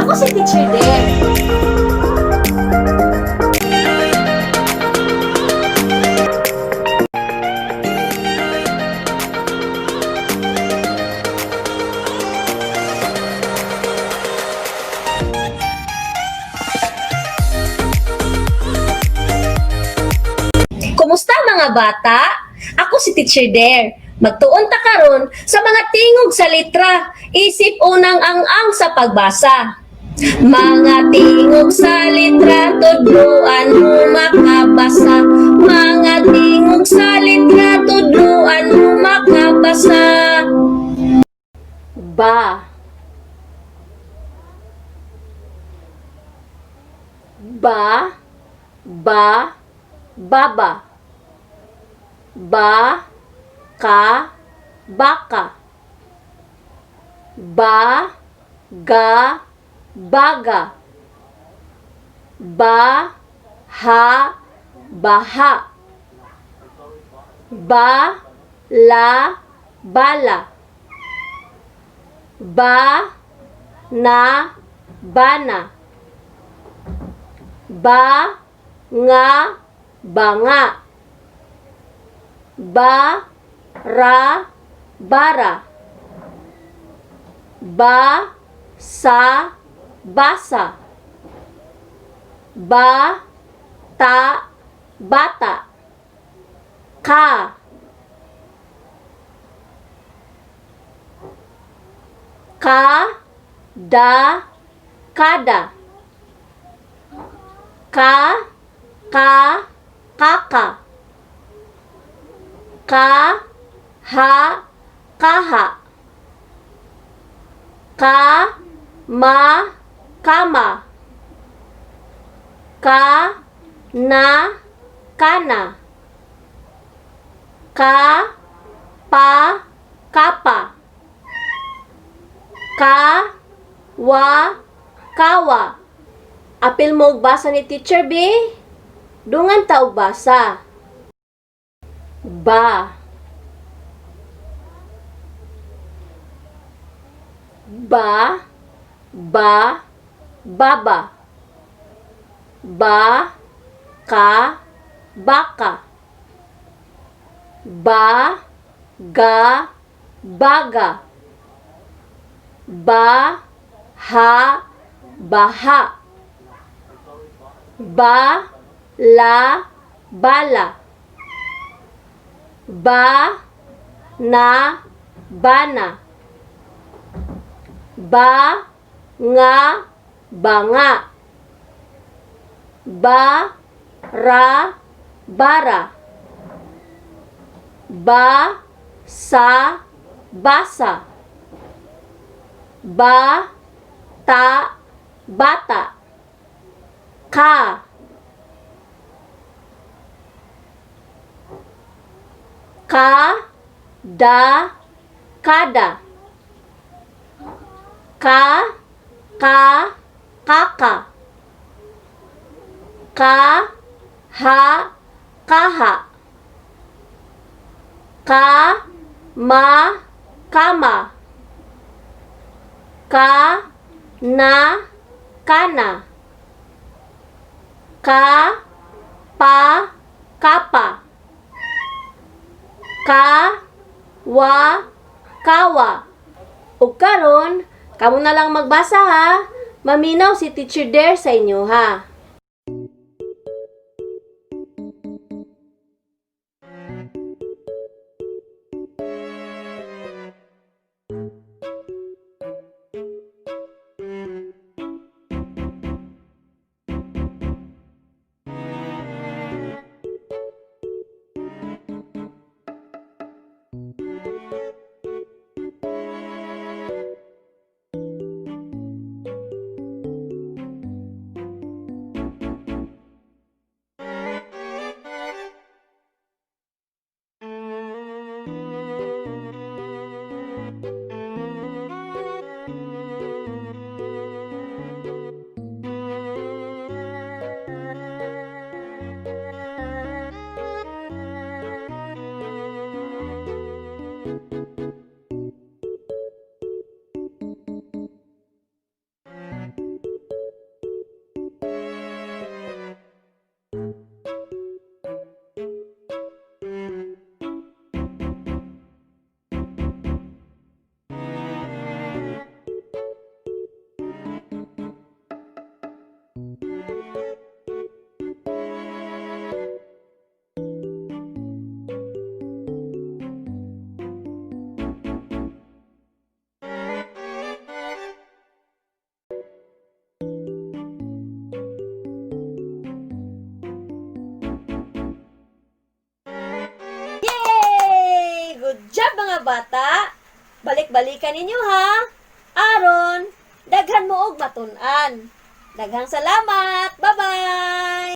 Ako si Teacher Deb. Kumusta, mga bata? Ako si Teacher Dare. Magtuon ta karon sa mga tingog sa litra. Isip unang ang-ang sa pagbasa. Mga tingog sa litra, tudluan mo makabasa. Mga tingog sa litra, tudluan mo makabasa. Ba. Ba. Ba. Baba. Ba, ka, baka. Ba, ga, baga. Ba, ha, baha. Ba, la, bala. Ba, na, bana. Ba, nga, banga. Ba, ra, bara. Ba, sa, basa. Ba, ta, bata. Ka. Ka, da, kada. Ka, ka, kaka. Ka, ha, kaha. Ka, ma, kama. Ka, na, kana. Ka, pa, kapa. Ka, wa, kawa. Apil mo og basa ni Teacher B? Dungan ta og basa. Ba. Ba, ba, baba. Ba, ka, baka. Ba, ga, baga. Ba, ha, baha. Ba, la, bala. Ba, na, bana. Ba, nga, banga. Ba, ra, bara. Ba, sa, basa. Ba, ta, bata. Ka. Ka, da, kada. Ka, ka, kaka. Ka, ha, kaha. Ka, ma, kama. Ka, na, kana. Ka, pa, kapa. Ka, wa, kawa. Ug karon, kamo na lang magbasa ha. Maminaw si Teacher Dare sa inyo ha. Bata? Balik-balikan ninyo ha. Aron, daghan mo og matun-an. Daghang salamat. Bye-bye.